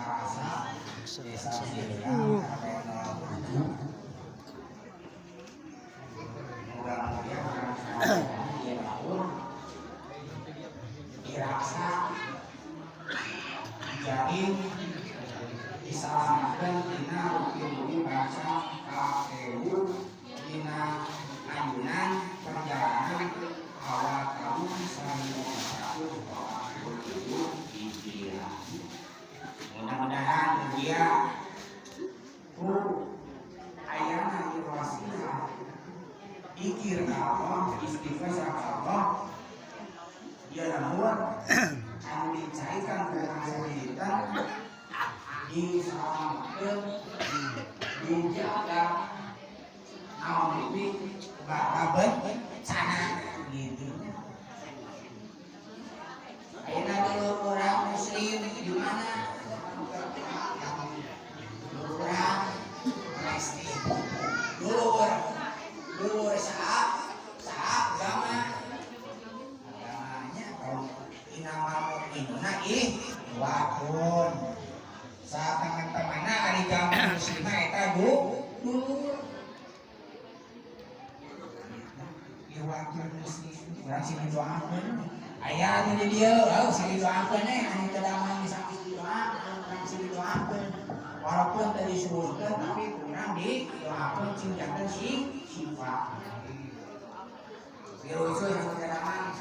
Sukarasa, Desa Cileang, RT 07. Mudah-mudahan urang sadayana ieu tahun diraksa, dijamin, disalamatkeun tina rugi-rugi bangsa kaewu dina ayunan perjalanan awal tahun 1447 Hijriah. Mudah-mudahan dia ku ayana ieu wasilah dikir ka Allah, istighfar ka Allah, dia lembur anu dicairkan ku urang sadinten disalamatkeun, dijaga, naon deui bakal bencana gitu. Ayeuna dulu orang muslim di mana? Orang Palestina. Dulur, dulur saha saha agama agamanya kaum innamal mu'minuna ikhwatun. Saat teman-temanna ari agama muslimah eta du dulur. Ikhwatul muslim, urang sini doakeun. Aya anu di dieu, oh sini doakeun eh anu teu damang bisa didoakeun, urang sini doakeun. Walaupun teu disebutkeun, tapi urang didoakeun cing janten sing sifat. Biru itu yang teu damang.